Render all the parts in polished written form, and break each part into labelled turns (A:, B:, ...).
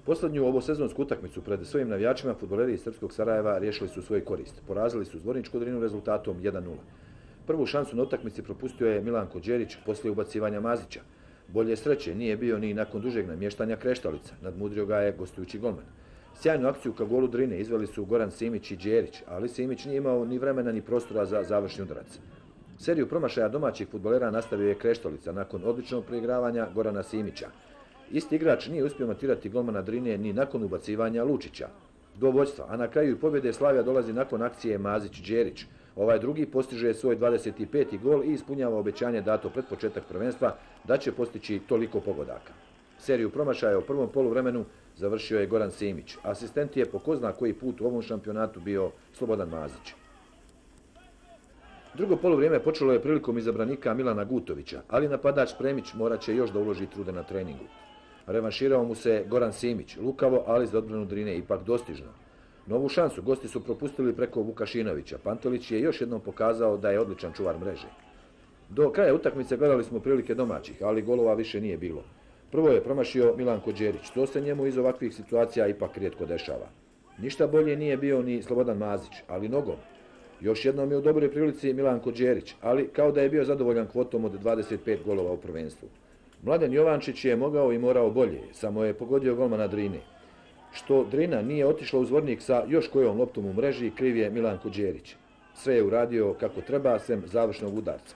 A: Posljednju ovosezonsku utakmicu pred svojim navijačima fudbaleri iz srpskog Sarajeva riješili su svoj korist. Porazili su Zvorničku Drinu rezultatom 1:0. Prvu šansu na utakmici propustio je Milanko Đerić poslije ubacivanja Mazića. Bolje sreće nije bio ni nakon dužeg namještanja Kreštalica, nadmudrio ga je gostujući golman. Sjajnu akciju ka golu Drine izveli su Goran Simić i Đerić, ali Simić nije imao ni vremena ni prostora za završni udarac. Seriju promašaja domaćih fudbalera nastavio je Kreštalica nakon odličnog preigravanja Gorana Simića. Isti igrač nije uspio matirati golmana Drine ni nakon ubacivanja Lučića. Do vođstva, a na kraju i pobjede Slavija dolazi nakon akcije Mazić-Đerić. Ovaj drugi postiže svoj 25. gol i ispunjava obećanje dato pred početak prvenstva da će postići toliko pogodaka. Seriju promašaja u prvom poluvremenu završio je Goran Simić. Asistent je po ko zna koji put u ovom šampionatu bio Slobodan Mazić. Drugo poluvrijeme počelo je prilikom izabranika Milana Gutovića, ali napadač Premić morat će još da uloži truda na treningu. Revanširao mu se Goran Simić, lukavo, ali za odbranu Drine ipak dostižno. Novu šansu gosti su propustili preko Vukašinovića. Pantelić je još jednom pokazao da je odličan čuvar mreže. Do kraja utakmice gledali smo prilike domaćih, ali golova više nije bilo. Prvo je promašio Milanko Đerić, to se njemu iz ovakvih situacija ipak rijetko dešava. Ništa bolje nije bio ni Slobodan Mazić, ali nogom. Još jednom je u dobroj prilici Milanko Đerić, ali kao da je bio zadovoljan kvotom od 25 golova u prvenstvu. Mladen Jovančić je mogao i morao bolje, samo je pogodio golmana Drine. Što Drina nije otišla u Zvornik sa još kojom loptom u mreži, kriv je Milanko Đerić. Sve je uradio kako treba, sem završnog udarca.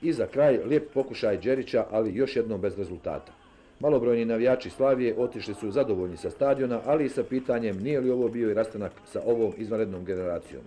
A: I za kraj lijep pokušaj Đerića, ali još jednom bez rezultata. Malobrojni navijači Slavije otišli su zadovoljni sa stadiona, ali i sa pitanjem nije li ovo bio i rastanak sa ovom izvanrednom generacijom.